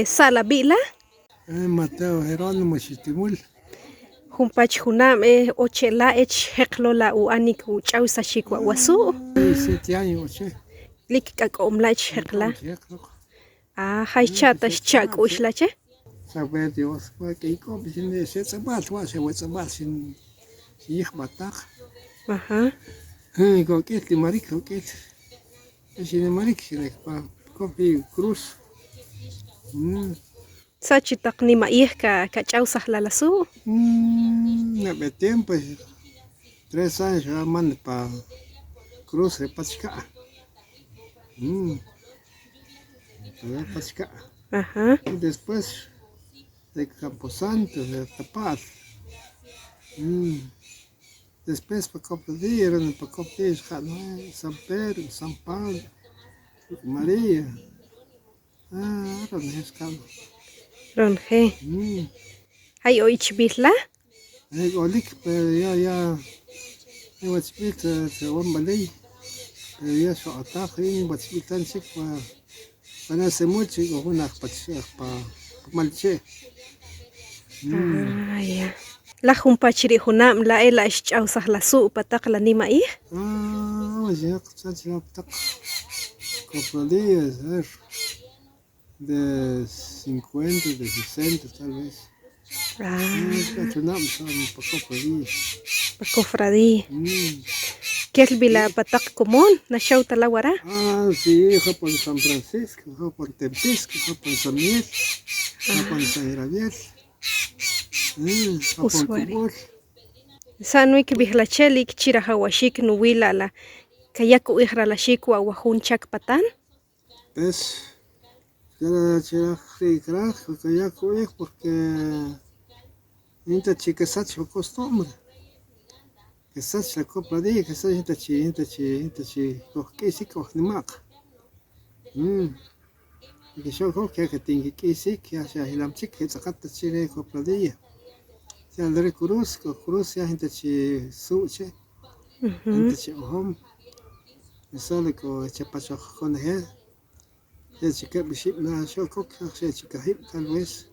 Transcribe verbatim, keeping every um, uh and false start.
Sa' la b'i' la? Eh, Mateo Jerónimo Xitimul. Jun pach junab' eh, o che la ech jeq lo la u'anik uch'awsaxik wa' wasu'u'? Siete años o che. Lik k'ak'o'm la ech jeq la. Jeq loq. Ah, jay cha' ta xcha' k'u'x la che. Saber Dios, wa k'ik'ob' xin xe tz'ib'al, wa' xe we tz'ib'al xin xiyij b'ataq. Ajá. Kok'il nimarik, kok'il. Xinimarik, xirek pa kopi cruz. Mm. Sa' chi taq nima'ij ka, kach'awsaj la la su'? Mm, nab'e tiempo, tres años xaman pa cruz re pach ka'a. Mm. Re pach ka'a. Ajá. Y después de Camposanto, de Tapal. Mm. Después pa Copradillo, ronojel pa Copradillo xqa'an, San Pedro, San Pablo, María. Ah, ronojel xqa'an. Ronojel. Mm. ¿Jay o ichb'il la? Jay k'olik, pero ya, ya, ya wachb'il, eh, chawamb'aley. Pero ya xoq'otaj, yin wachb'il tan chik pa, pa nasemuch, y k'o jun aj pa, aj pa, pa Malche. Mm. Ah, ya. ¿Laj jun pach ri' junab' la e la' xch'awsaj la su' pa taq la nima'ij? Ah, ya, chach la pa taq cofradías, a ver, de cincuenta, de sesenta, tal vez. Ah. Ah, k'a junab' xa'an pa cofradía. Pa cofradía. Mm. ¿Kel b'i la pa taq komon? ¿Na xaw ta la wara? Ah, sí, ja pan San Francisco, ja pan Tempisco, ja pan San Miguel, ja pan San Gabriel. Mm, ja pan Kub'ul. ¿Sa' nuwi kib'ij la che lik chirajawaxik nuwi la la kayak uq'ij ralaxik wa' wa jun chak patan? Pues, ya la che raj ri' kraj, kayak uq'ij porque jinta chi kasach wa costumbre. Kasach la cofradía, kasach jinta chi, jinta chi, jinta chi kojk'isik oj nima'q. Mm. Kixo'kok ya katin kik'isik, ya xa jilam chik, ketz'aqat ta chi re cofradía. Ya la re cruz, k'o cruz, ya jinta chi su' che. Ujú. Jinta chi ojom. Eso le k'o chapach oj konojel. Xe' chi keb' ixib' na xo'kok, xe' chi kajib' tal vez.